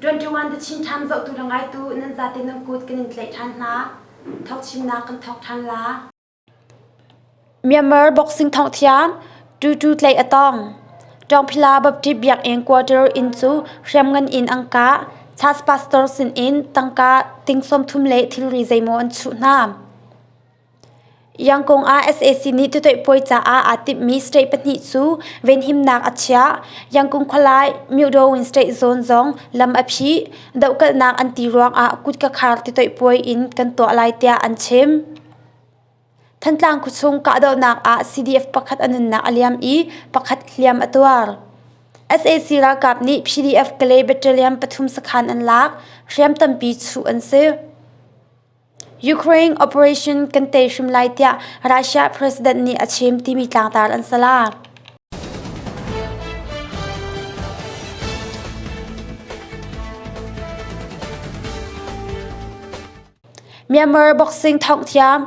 21 The Chin Times zohtu le ngaitu nan zate nan kut kan in tlaih ṭhan hna. Thawk chimnak kan thawk ṭhan la. Myanmar boxing thonghthiam Tutu tlaih a tong. Ṭawngphila Baptist Biakinn quarter inn cu hriamngan in an kah. Church pastor sinin tangka ting 30 le thilri zeimaw an chuh hna. Yangon ah sac nih tutoih puai caah aa timhmi state pahnih cu venhimnak a chiah. Yangon khualai Myudawin State Zone zong lam a phih. Dohkalhnak an ti ruangah kutka khar titoih puai in kan tuah lai tiah an chim. Thantlang khuachung kahdohnak ah CDF pakhat a nunnak a liam i pakhat hliam a tuar. Sac ralkap nih PDF Kalay Battalion pathum sakhan an lak, hriam tampi chuh an si. Ukraine operation kan tei hrim lai tiah Russia president nih a chim timi tlangtar an si la. Myanmar boxing thonghthiam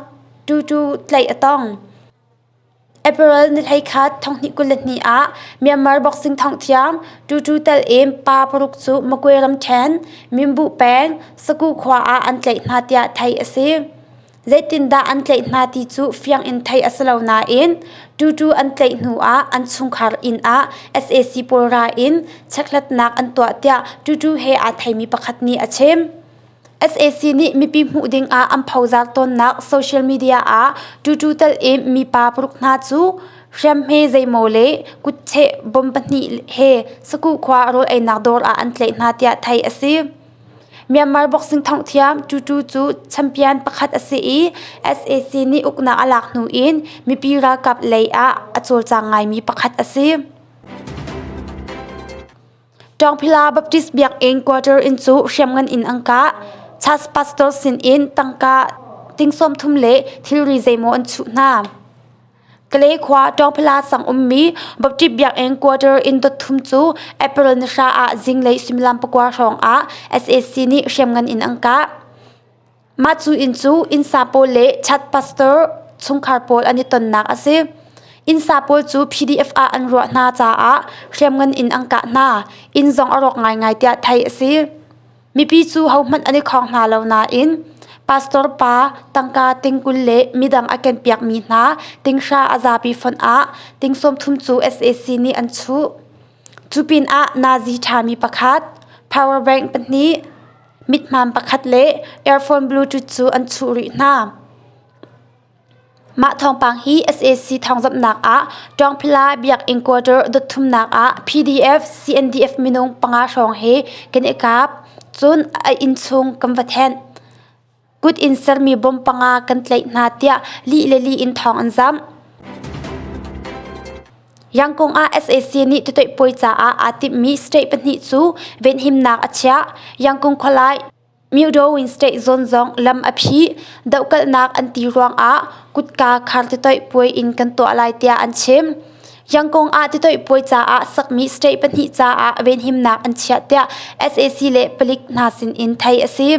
Tutu tlaih a tong. April ni 11 2022 ah Myanmar boxing thonghthiam Tutu Tel in pa paruk cu Magwe ramṭhen Minbu peng Saku khua ah an tlaih hna tiah theih a si. Zeitindah an tlaih hna ti cu fiang in theih a si lo nain Tutu an tlaih hnu ah an chungkhar inn ah sac pawl ra in chekhlatnak an tuah tiah Tutu he aa theimi pakhat nih a chim. Sac nih mipi hmuh ding ah an phozar tawnnak social media ah tutu tal in mipa paruk hna cu hriamhme zeimaw le kutcheh bom pahnih he Saku khua rawl einak dawr ah an tlaih hna tiah theih a si. Myanmar boxing thonghthiam Tutu cu champion pakhat a si i sac nih uknak a lak hnu in mipi ralkap lei ah a cawlcang ngaimi pakhat a si. Ṭawngphila Baptist Biakinn quarter inn cu hriamngan in an kah. Church pastor sinin tangka ting 30 le thilri zeimaw an chuh hna. Kalay khua Ṭawngphila sang ummi Baptist Biakinn quarter inn dot thum cu April ni hra ah zinglei suimilam pakua hrawng ah sac nih hriamngan in an kah. Mah cu inn cu innsa pawl le chat pastor chungkhar pawl an i tonnak a si. Innsa pawl cu PDF ah an ruah hna caah hriamngan in an kah hna. Inn zong a rawk ngaingai tiah theih a si. Mipi cu hohmanh an i khawng hna lo nain pastor pa tangka ting 20 le midang a kenpiakmi hna tinghra a zapi fonh ah ting 30 cu sac nih an chuh. Cu pinah nazi ṭhami pakhat, power bank pahnih, mithmaan pakhat le earphone bluetooth cu an chuh rih hna. Mah thawngpang hi sac thawngzamhnak ah Ṭawngphila Biakinn quarter dotthumnak ah PDF CNDF minung panga hrawng he kan i kap. Cun a inn chung kan va thenh. Kut in sermi bom panga kan tlaih hna tiah lih le lih in thawng an zamh. Yangon ah sac nih tutoih puai caah aa timhmi state pahnih cu venhimnak a chiah. Yangon khualai Myudawin State Zone zong lam a phih. Dohkalhnak an ti ruangah kutka khar titoih puai in kan tuah lai tiah an chim. Yangon ah titoih puai caah sakmi state pahnih caah venhimnak an chiah tiah sac le palik hna sinin theih a si.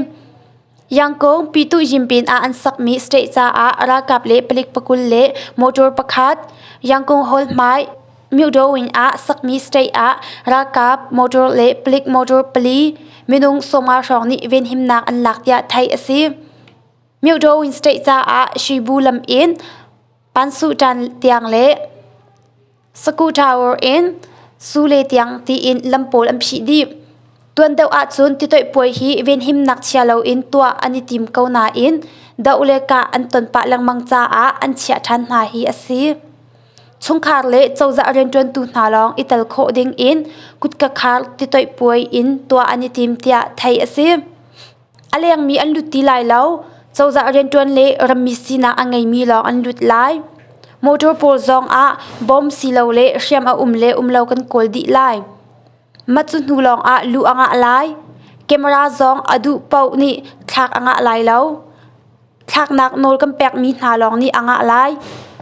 Yangon Pyituh Yimpin ah an sakmi state caah ralkap le palik pakul le motor pakhat, Yangon Hall hmai Myudawin ah sakmi state ah ralkap motor le palik motor pali minung 50 hrawng nih venhimnak an lak tiah theih a si. Myudawin state caah Shibu lam in Pansuhtan tiang le Saku Tower in Sule tiang tiin lam pawl an phih dih. Tuan deuh ahcun titoih puai hi venhimnak chia loin tuah an i tim ko nain doh le kah an ton pah lengmang caah an chiah ṭhan hna hi a si. Chungkhar le cozah rianṭuantu hna lawng i tel khawh ding in kutka khar titoih puai in tuah an i tim tiah theih a si. A lengmi an lut ti lai lo. Cozah rianṭuan le rammi sinak a ngeimi lawng an lut lai. Motor pawl zong ah bom silole hriam a um le um lo kan kawl dih lai. Mah cu hnu lawng ah luh a ngah lai. Camera zong a duh paoh nih thlak a ngah lai lo. Thlaknak nawl kan pekmi hna lawng nih a ngah lai.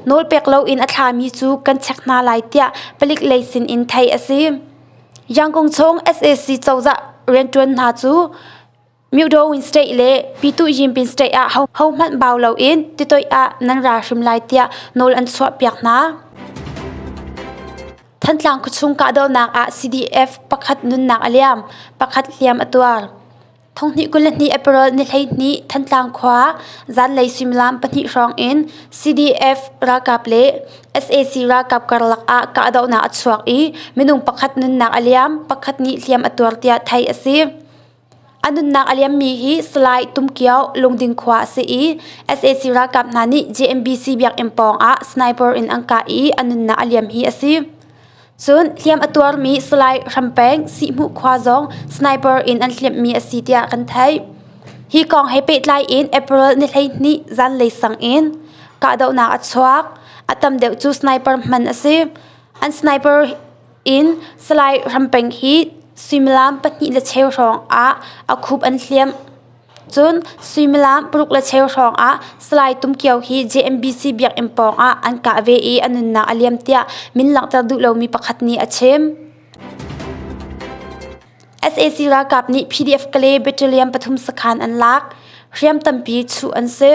Nawl pek loin a thlami cu kan check hna lai tiah palik lei sinin theih a si. Yangon chung sac cozah rianṭuan hna cu Myudawin State le Pyituh Yimpin State ah hohmanh bau loin titoih ah nan ra hrim lai tiah nawl an chuahpiak hna. Thantlang khuachung kahdohnak ah CDF pakhat nunnak a liam, pakhat hliam a tuar. Thonghnih 22 April ni 12 Thantlang khua zanlei suimilam pahnih hrawng in CDF ralkap le sac ralkap karlak ah kahdohnak a chuak i minung pakhat nunnak a liam, pakhat nih hliam a tuar tiah theih a si. A nunnak a liammi hi Salai Tum Kio Lungding khua a si i sac ralkap hna nih JMBC biakinn pawng ah sniper in an kah i a nunnak a liam hi a si. Cun hliam a tuarmi Salai Hram Peng Sihhmuh khua zong sniper in an hliamhmi a si tiah kan theih. Hi kong he pehtlai in April ni 12 zanlei sang in kahdohnak a chuak. A tam deuh cu sniper hman a si. An sniper in Salai Hram Peng hi suimilam pahnih le cheu hrawng ah a khup an hliamh. Cun suimilam paruk le cheu hrawng ah Salai Tum Kio hi JMBC biakinn pawng ah an kah ve i a nunnak a liam tiah min langhter duh lomi pakhat nih a chim. Sac ralkap nih PDF Kale Battalion pathum sakhan an lak. Hriam tampi chuh an si.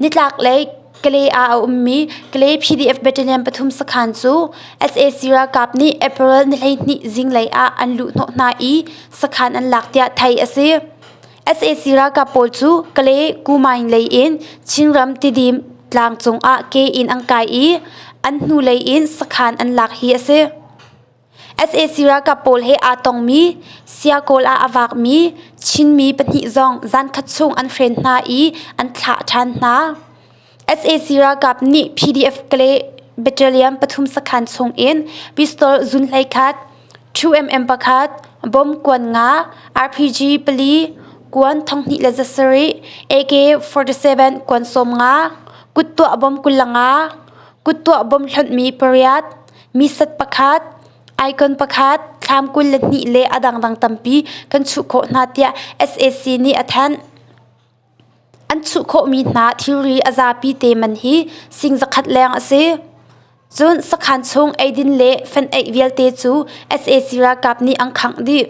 Nitlaklei Kalay ah a ummi Kalay PDF Battalion pathum sakhan cu sac ralkap nih April ni 12 zinglei ah an luhhnawh hna i sakhan an lak tiah theih a si. Sac ralkap pawl cu Kalay Kumaing lei in Chinram Tidim tlang cungah ke in an kai i an hnulei in sakhan an lak hi a si. Sac ralkap pawl he aa tongmi, Siakawl ah a vakmi Chinmi pahnih zong zankhat chung an hren hna i an thlah ṭhan hna. Sac ralkap nih PDF Kalay Battalion pathum sakhan chung in pistol zun 11, 2mm pakhat, bom kuan nga, RPG pali, kuan 27, AK-47 kuan 15, kuttuah bom 25, kuttuah bom hlonhmi pariat, misat pakhat, icon pakhat, thlam 22 le a dangdang tampi kan chuh khawh hna tiah sac nih a thanh. An chuh khawhmi hna thilri a zapi te man hi sing zakhat leng a si. Cun sakhan chung eidin le fenh-eih vialte cu sac ralkap nih an khangh dih.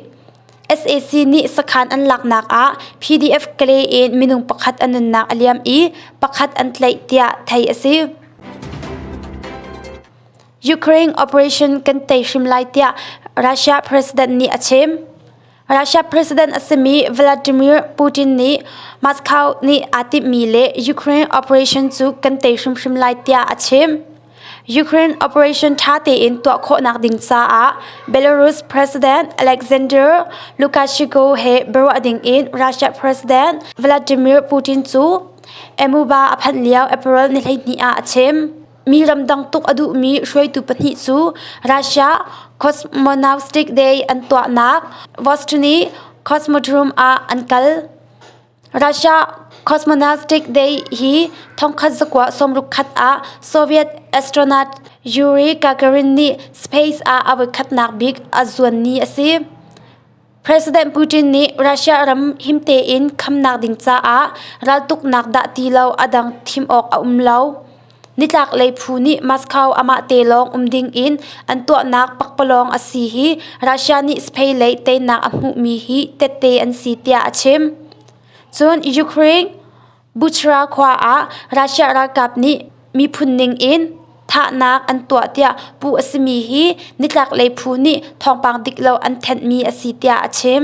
Sac nih sakhan an laknak ah PDF Kalay in minung pakhat a nunnak a liam i pakhat an tlaih tiah theih a si. Ukraine operation kan tei hrim lai tiah Russia president nih a chim. Russia president a simi Vladimir Putin nih Moscow nih aa timhmi le Ukraine operation cu kan tei hrimhrim lai tiah a chim. Ukraine operation ṭha tein tuah khawhnak ding caah Belarus President Alexander Lukashenko he biaruah ding in Russia President Vladimir Putin cu Emuba a phanh lio April ni 12 ah a chim. Mi ramdang tuk a duhmi hruaitu pahnih cu Russia Cosmonautic Day an tuahnak Vostochny Cosmodrome ah an kal. Russia Cosmonautic Day hi 1961 ah Soviet astronaut Yuri Gagarin nih space ah a voikhatnak bik a zuan ni a si. President Putin nih Russia ram him tein khamnak ding caah raltuknak dah ti lo a dang thim awk a um lo. Nitlaklei phu nih Moscow amah te lawng um ding in an tuahnak pakpalawng a si hi Russia nih Spain lei teinak a hmuhmi hi tette an si tiah a chim. Cun Ukraine Buchra khua ah Russia ralkap nih miphun ning in thahnak an tuah tiah puh a simi hi nitlaklei phu nih thawngpang dik lo an thenhmi a si tiah a chim.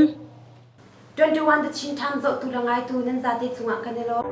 21 The Chin Times zohtu le ngaitu nan zate cungah kan i lawm.